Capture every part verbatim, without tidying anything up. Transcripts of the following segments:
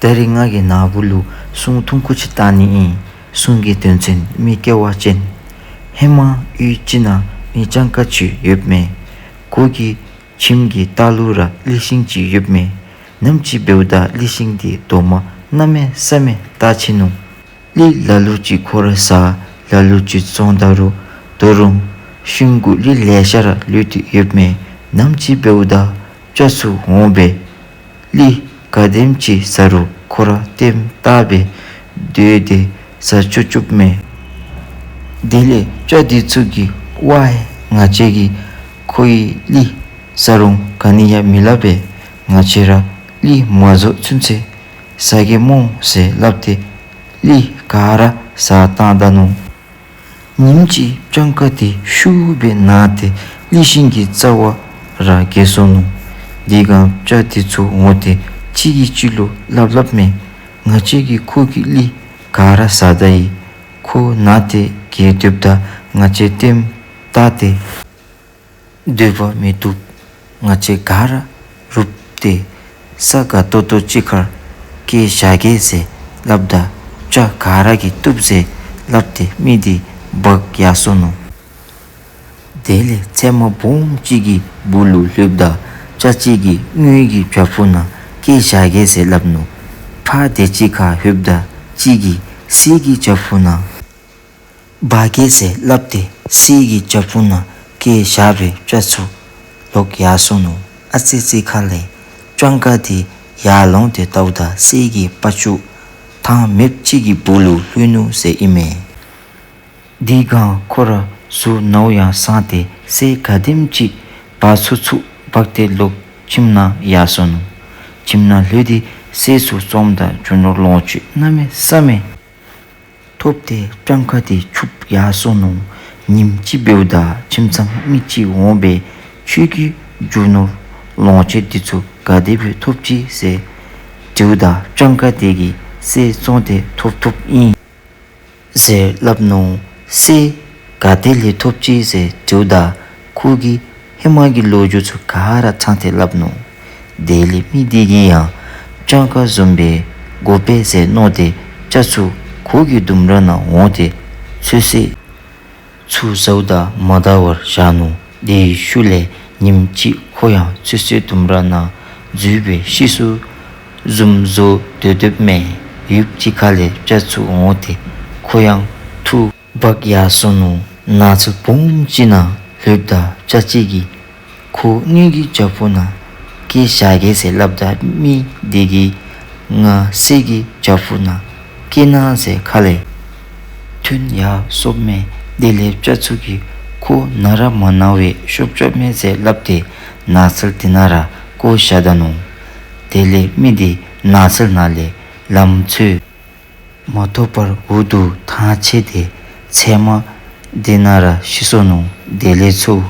ད་རིས་ང་གིས་ནཱ་བུ་ལུ་སྲུང་ཐུང་ཀུ་ཅིག་བཏང་ནི་ཨིན། སྲུང་གི་དོན་ཚན་མི་སྐལ་བ་ཅན། ཧེ་མ་གཡུས་ཅིག་ནང་མི་སྤྱང་ཀ་ཅིག་ཡོདཔ་མས། ཁོ་གི་ཁྱིམ་གྱི་ལྟག་ལུ་ར་གླི་ཤིང་ཅིག་ཡོདཔ་མས། ནམ་ཅིག་འབདཝ་ད་གླི་ཤིང་འདི་རྡོག་མ་གནམ་མེད་ས་མེད་བཏགས་ཆི་ནུག། གླི་ལ་ལུ་ཅིག་ཁོ་ར་ཟ། ལ་ལུ་ཅིག་བཙོང་ད་རུང་ད་རུང་ཤིང་གུ་གླི་ལེ་ཤ་ར་ལུས་ཏེ་ཡོདཔ་མས། ནམ་ཅིག་འབདཝ་ད་སྤྱ་ཚུ་འོང་སྦེ་གླི་ག་དེམ་ཅིག་ཟ་རུང་ཁོ་ར་ལྟདམོ་བལྟ་སྦེ་སྡོད་དེ་ཟ་བཅུག་བཅུགཔ་མས། དེ་ལས་སྤྱ་འདི་ཚུ་གིས་ཝའི་ང་བཅས་ཀྱིས་ཁོའི་གླི་ཟ་རུང་ག་ནི་ཡང་མི་སླབ་པས། ང་བཅས་ར་གླི་མ་བཟོ་ཚུན་ཚོད་ཟ་གེ་སྨོ་ཟེར་སླབ་སྟེ་གླི་ག་ར་ཟ་བཏང་ད་ནུག། ཉིནམ་ཅིག་སྤྱང་ཀ་དེ་ཤུགས་སྦེ་ན་སྟེ་གླི་ཤིང་གི་རྩ་བར་འགྱེལ་སོ་ནུག། དེ་སྒང་སྤྱ་དེ་ཚུ་འོང་སྟེ་གཅིག་གིས་གཅིག་ལུ་སླབ་སླབ་མས། ང་བཅས་ཀྱིས་ཁོ་གི་གླི་ག་ར་ཟ་ད་ཡི། ཁོ་ན་སྟེ་འགྱེལ་སྡོདཔ་ད་ང་བཅས་ལྟདམོ་བལྟ་སྟེ་སྡོད་པ་མི་བཏུབ། ང་བཅས་ག་ར་རུབ་སྟེ་ས་དགའ་ཏོག་ཏོ་ཅིག་ཁར་བསྐྱལ་བཞག་གེ་ཟེར་སླབ་ད་སྤྱ་ག་ར་གིས་བཏུབ་ཟེར་སླབ་སྟེ་མི་དེ་འབག་ཡར་སོ་ནུག། དེ་ལས་ཚལ་མ་སྦོམ་ཅིག་གི་སྦུག་ལུ་ལྷོདཔ་ད་སྤྱ་གཅིག་གིས་དངུལ་གྱི་བྱག་ཕུག་ནང་བསྐྱལ་བཞག་གེ་ཟེར་སླབ་ནུག། ཕར་དེ་ཅིག་ཁར་ལྷོདཔ་ད་གཅིག་གིས་གསེར་གྱི་བྱག་ཕུག་ནང་འབག་གེ་ཟེར་སླབ་སྟེ་གསེར་གྱི་བྱག་ཕུག་ནང་བསྐྱལ་བཞག་སྦེ་སྤྱ་ཚུ་ལོག་ཡར་སོ་ནུག། ཨ་ཙི་ཅིག་ཁ་ལས་སྤྱང་ཀ་དེ་ཡར་ལོང་སྟེ་བལྟཝ་ད་གསེར་གྱི་པག་ཅུ་ཐང་མེདཔ་ཅིག་གི་སྦུག་ལུ་ལྷོད་ནུག་ཟེར་ཨིན་མས། དེ་སྒང་ཁོ་ར་གཟུགས་ནཝ་ཡང་སངས་ཏེ་གསེར་ག་དེམ་ཅིག་འབག་ཚུགས་ཚུགས་འབག་སྟེ་ལོག་ཁྱིམ་ནང་ཡར་སོ་ནུག། ཁྱིམ་ནང་ལྷོད་དེ་གསེར་ཚུ་བཙོངམ་ད་རྒྱུ་ནོར་ལོངས་སྤྱོད་གནམ་མེད་ས་མེད་ཐོབ་སྟེ་སྤྱང་ཀ་དེ་ཕྱུགཔོ་ཡར་སོ་ནུག། ཉིནམ་ཅིག་འབདཝ་ད་ཁྱིམ་ཚང་མི་ཅིག་འོང་སྦེ་ཁྱོད་ཀྱིས་རྒྱུ་ནོར་ལོངས་སྤྱོད་འདི་ཚུ་ག་དེ་སྦེ་ཐོབ་ཅི་ཟེར་དྲིཝ་ད་སྤྱང་ཀ་དེ་གིས་གསེར་བཙོང་སྟེ་ཐོབ་ཐོབ་ཨིན་ཟེར་སླབ་ནུག། གསེར་ག་ཏེ་ལས་ཐོབ་ཅི་ཟེར་དྲིཝ་ད་ཁོ་གིས་ཧེ་མ་གི་ལོ་རྒྱུས་ཚུ་ག་ར་ཚང་སྟེ་སླབ་ནུག། དེ་ལས་མི་དེ་གིས་ཡང་སྤྱང་ཀ་བཟུམ་སྦེ་དགོ་པས་ཟེར་མནོ་སྟེ་སྤྱ་ཚུ་ཁོ་གི་ལྡུམ་ར་ནང་འོང་སྟེ་ཚོད་བསྲེ་ཚུ་ཟཝ་ད་མ་དར་བར་བཞག་ནུག། དེའི་ཤུལ་ལས་ཉིནམ་ཅིག་ཁོ་ཡང་ཚོད་བསྲེ་ལྡུམ་ར་ནང་འཛུལ་སྦེ་ཤི་སོ་བཟུམ་བཟོ་སྡོད་སྡོདཔ་མས། ཡུདཔ་ཅིག་ཁ་ལས་སྤྱ་ཚུ་འོང་སྟེ་ཁོ་ཡང་འཐུ་འབག་ཡར་སོ་ནུག། ནགས་ཚལ་སྦོམ་ཅིག་ནང་ལྷོདཔ་ད་སྤྱ་གཅིག་གིས་ཁོ་དངུལ་གྱི་བྱག་ཕུག་ནང་བསྐྱལ་བཞག་གེ་ཟེར་སླབ་ད་མི་དེ་གིས་ང་གསེར་གྱི་བྱག་ཕུག་ནང་བསྐྱལ་གནང་ཟེར་ཁ་ལས་ཐོན་ཡར་སོཔ་མས། དེ་ལས་སྤྱ་ཚུ་གིས་ཁོ་ན་ར་མ་ན་བར་ཤོབ་ཤོབ་མས་ཟེར་སླབ་སྟེ་ནགས་ཚལ་དེ་ནང་ར་བཀོ་བཞག་ད་ནུག། དེ་ལས་མི་དེ་ནགས་ཚལ་ནང་ལས་ལམ་འཚོལ་མ་ཐོབ་པར་འུ་སྡུག་ཐང་ཆད་དེ་ཚལ་མ་དེ་ནང་ར་ཤི་སོ་ནུག། དེ་ལས་ཚུར་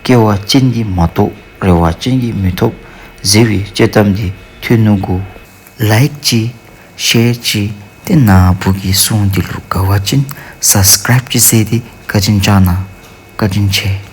སྐལ་བ་ཅན་གྱིས་མ་གཏོགས་རེ་བ་ཅན་གྱིས་མི་ཐོབ་ཟེར་བའི་དཔྱེ་གཏམ་དེ་ཐོན་ནུག་གོ། ལའིཀ་ཅིག་ཤེར་ཅིག་ཏེ་ནཱ་བུ་གི་སྲུང་འདི་ལུ་དགའ་བ་ཅིན་སབ་སི་ཀརའིབ་ཅིག་མཛད་དེ་བཀའ་དྲིན་བསྐྱང་གནང་། བཀའ་དྲིན་ཆེ།